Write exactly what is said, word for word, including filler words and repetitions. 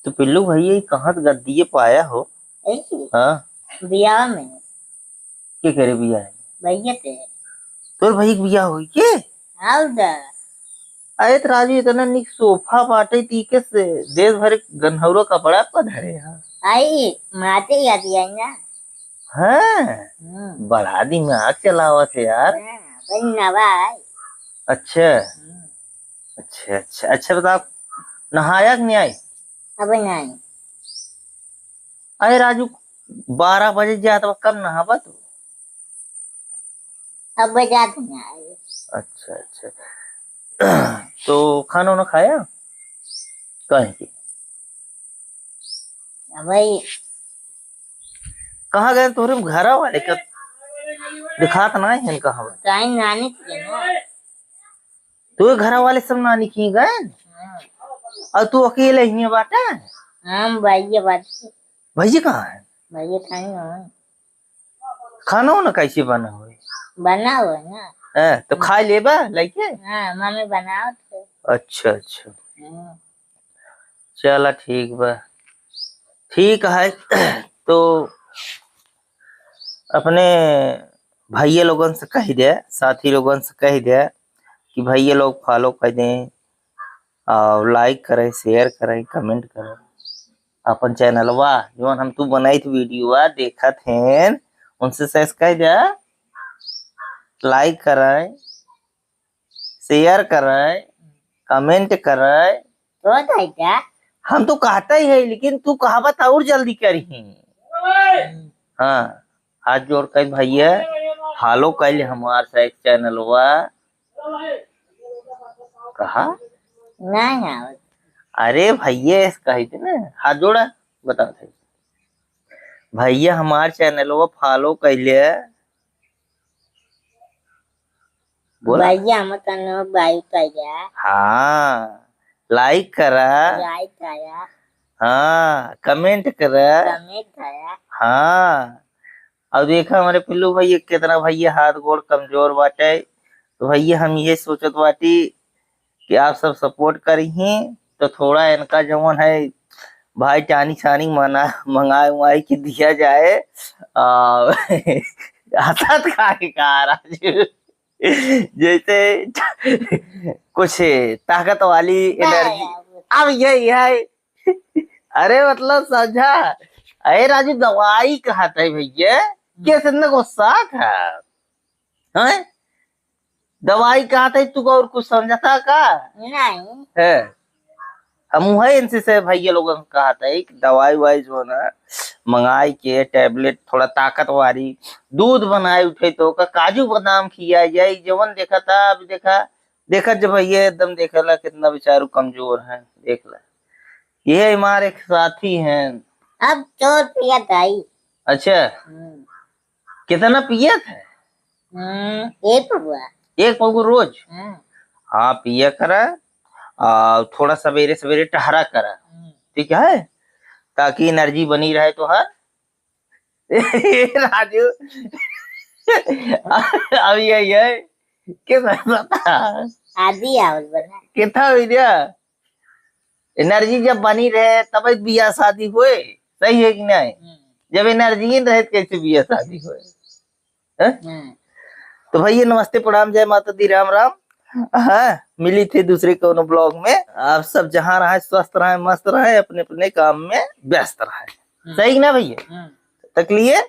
तो पिल्लू भैया, ये कहाँ से गद्दिये पाया हो? ऐसी? हाँ। बियाह में। के करे बियाह है? भैया के। तोर भाई के बियाह होई के? हाँ दा। अरे तो राजू, इतना निक सोफा बाटे, ती के से देश भर के गनहौरा कपड़ा पर धरे हा। आई, माते याद आई ना। हाँ। हम्म। बड़ा दिमाग चलावत है यार। हाँ, बन नवा है। अच्छा। हम्म। अच्छा, अच्छा, अच्छा, बताओ, नहाया कि नहीं आई? अब नहीं। अरे राजू, बारह बजे जात बा, कब नहाबा तू? अब जात नहीं आई। अच्छा, अच्छा। तो खाना उना खाया? कहीं की? अब भाई कहाँ गए तोहरे घरा वाले? कब दिखात ना है, कहाँ बा? ताई नानी के ना। तू घरा वाले सब नानी की गए? हाँ। और तू अकेले ही बाटा? हम भैया बाटे। भैया कहाँ है? भैया कहीं हो। खाना उना कैसे बना हुए? बना हुआ है ना। हाँ, तो खा लेबा लइके? हाँ, मम्मी बनावत है। अच्छा, अच्छा। हाँ। चला, ठीक बा, ठीक है। तो अपने भैया लोगन से कह दे, साथी लोगन से कह दे कि भैया लोग follow कर दें और like करें, share करें, comment करें। अपन चैनलवा जौन हम तू बनाई थी वीडियोवा देखत हैं, उनसे सस कह दे, like करें, share करें, comment करें। तो दादा। हम तो कहता ही है, लेकिन तू कहावत और जल्दी करी। हाँ, हाथ जोड़ कर भैया, follow कर ले हमार से एक चैनलवा। कहा? नहीं आवत। अरे भैया, ऐसे कही थे ना, हाथ जोड़ा, बता थे। भैया, हमार चैनलवा follow कर ले। बोला। भैया, हम तनो भाई कह जा। हाँ, like करा। Like करा। हाँ, comment करा। Comment करा। हाँ, और देखा हमारे पिल्लू भैया, कितना भैया हाथ गोड़ कमजोर बाटे। तो भैया, हम ये सोचत बाटी कि आप सब support करिहीं, तो थोड़ा इनका जवन है भाई, टानी छानी मना, मंगाए उंगाए के दिया जाए। आ, हंसत काहे का राजू? जैसे कुछ ताकत वाली energy। अब यही है। अरे मतलब समझा, अरे राजू, दवाई कहत है भैया, कैसे इतना गुस्सा था? हैं? दवाई कहत है, तू और कुछ समझता का? नहीं। है। हम वही इनसे से भैया लोगन कहत है कि दवाई वाई जो ना मंगाई के, tablet थोड़ा ताकत वाली, दूध बनाए उठे तो का, काजू बादाम खिया जाए, जवन देखा था, अब देखा, देखा जब भैया एकदम देखेला कितना बेचारू कमजोर है, देख ला। ये हमारे एक साथी हैं। अब तो पिया था ही। अच्छा। हम्म। कितना पियत है? हम्म, एक पौवा। एक पौवा रोज? हम्म। हाँ, पिया करा, आ, थोड़ा सवेरे सवेरे टहरा करा, हम्म। ठीक है, ताकि energy बनी रहे तोहार। राजू, अब ये, ये, के बता? आदि आवल बना। कितना हो गया? Energy जब बनी रहे, तब बियाह शादी होए, सही है कि नहीं? हम्म। जब energy ही रहे, तो कैसे बियाह शादी होए? हैं? हम्म। तो भैया, नमस्ते, प्रणाम, जय माता दी, राम राम। हाँ, मिली थे दूसरे कोनो vlog में। आप सब जहाँ रहें, स्वस्थ रहें, मस्त रहें, अपने अपने काम में व्यस्त रहें। हम्म। सही ना भैया? हम्म। तक लिए